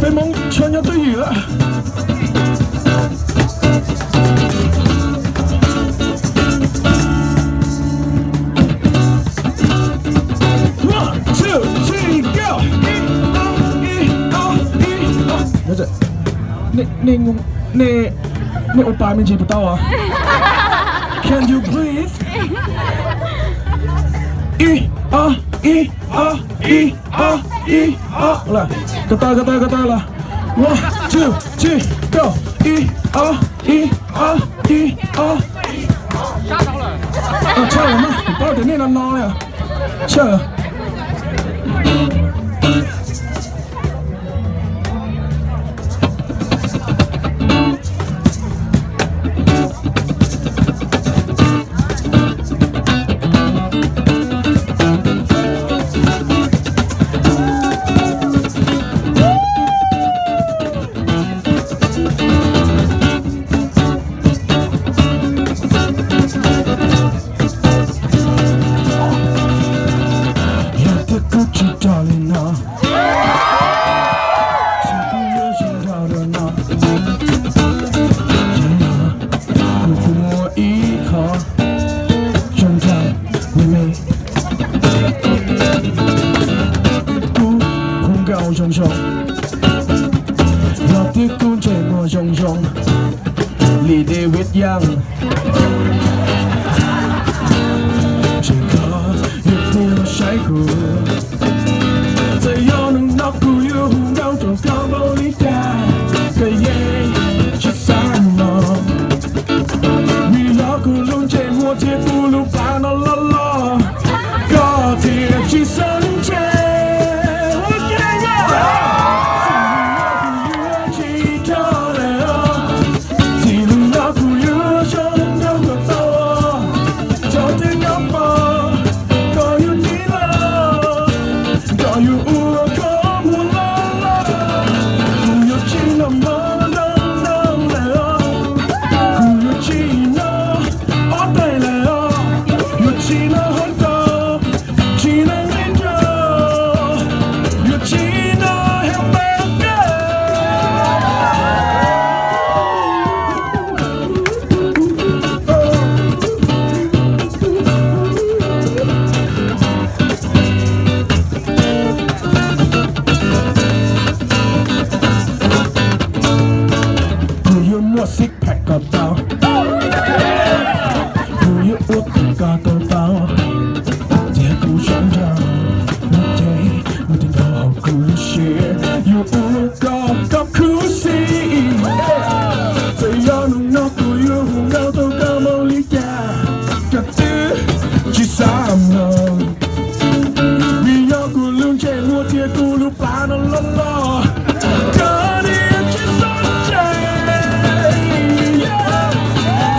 Peb Hmoob tshua nyob twj ywm lawm. One, two, three, go. Nej, nej ua pa me ntsis puas tau os? Can you please? Ib, ob, ib, ob, ib, ob, ib, ob. Lawm. Ko taw, ko taw, ko taw lawm. One, two, three, go. Ib, ob, ib, ob, ib, ob. Tshaj lawm mas, kuv paub tias nej no no li. Tshaj. Yog tias kuv tsis rau li no, ces kuv yuav zoo nraug dua no. Yog kuv puas muaj ib qho zoo nraug me me, kuv hu nkauj zoo zoo. Yog tias kuv ntsej muag zoo zoo li David Young, ces koj yuav tsis los saib kuv. Txawm yog hnub no kuv yuav hu nkauj rau koj npaum li cas, koj yeej tsis xav mloog. Vim yog kuv lub ntsej muag thiab kuv lub plab no loj loj, koj thiaj tsis xav ntse. Txij hnub no kuv yuav zoo nraug kom tau, thaum twg koj pom, koj yuav tig los, koj yuav ua koj muag loj loj. Kuv yuav tsis noj mov ntau ntau lawm os, kuv yuav tsis noj ob tais lawm os, yuav tsis noj hot dog, tsis noj nqaij dub, yuav tsis noj hamburger. Kuv yuav muaj six pack kom tau, kuv yuav ua kom koj tau tau, ces kuv zoo nraug no ces mus tig nkaus hauv kuv lub siab, yuav ua kom koj khuv xim. Txawm yog hnub no kuv yuav hu nkauj rau koj npaum li cas, koj twb tsis xav mloog. Vim yog kuv lub ntsej muag thiab kuv lub plab no loj loj, koj yeej tsis xav ntse.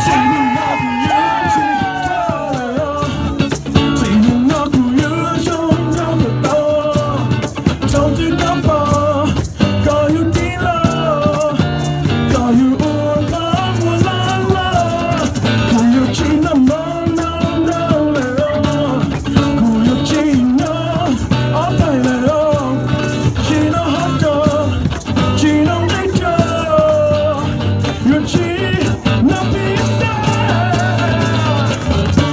Txij hnub no kuv yuav tsis rau lawm os, txij hnub no kuv yuav zoo nraug kom tau, thaum twg koj pom, koj yuav tig los, koj yuav ua koj muag loj loj. Kuv yuav tsis noj mov ntau ntau lawm os, kuv yuav tsis noj ob tais lawm os, tsis noj hot dog, tsis noj nqaij dub, yuav tsis noj pizza.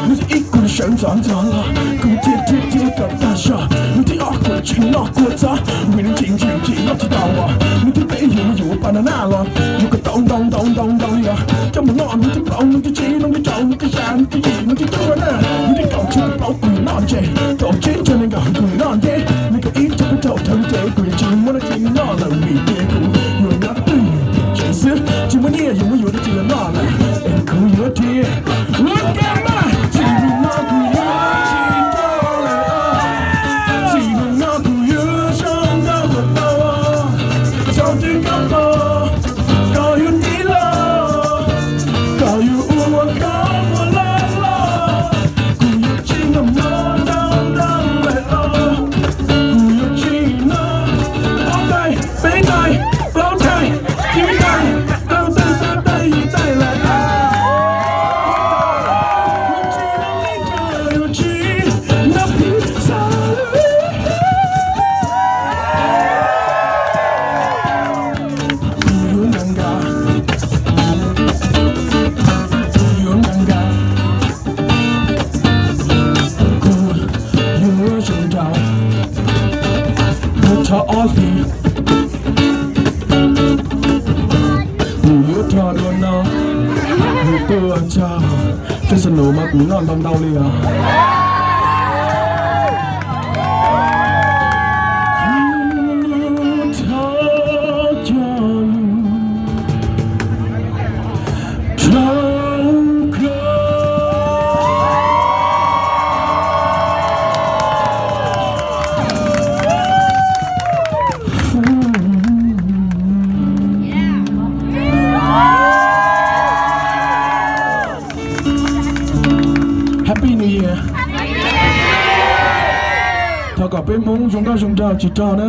Hnub thib ib kuv sawv ntxov ntxov los, kuv thiaj thiaj thiaj kom tag zog. Hnub thib ob kuv tseem noj kua txob, vim nws tseem tseem tseem noj tsis tau os. Hnub thib peb yus mus yuav banana los, yuav kom tau ntau ntau ntau ntau li os. Coj mus noj hnub thib plaub, hnub thib tsib, hnub thib rau, hnub thib xya, hnub thib yim, hnub thib cuaj na. Hnub thib kaum tsib kaum plaub kuv yuav noj ntses, kaum tsib rau nees nkaum kuv yuav noj ntses, nees nkaum ib rau peb rau rau ntses kuv yuav tsis muab dab tsi noj lawm vim tias kuv yuav nyob twj ywm tsev xwb, tsis muaj nyiaj yuav muab yuav dab tsi los noj lawm es kuv yuav tiag. Ua ke mas, txij hnub no kuv yuav tsis rau lawm os, txij hnub no kuv yuav zoo nraug kom tau, thaum twg koj pom, koj yuav tig los, koj yuav ua koj muag loj loj. Kuv yuav tsis noj mov ntau ntau lawm os, kuv yuav tsis noj ob tais, peb tais, plaub tais, tsib tais, rau tais, xya tais, yim tais lawm os. Yuav tsis noj pizza lawm. Mus yuav rog dua no, mus tuaj tsa, festival mas kuv noj ntau ntau li os. Happy New Year. Thov kom peb Hmoob zoo nkauj zoo nraug tsis rog na.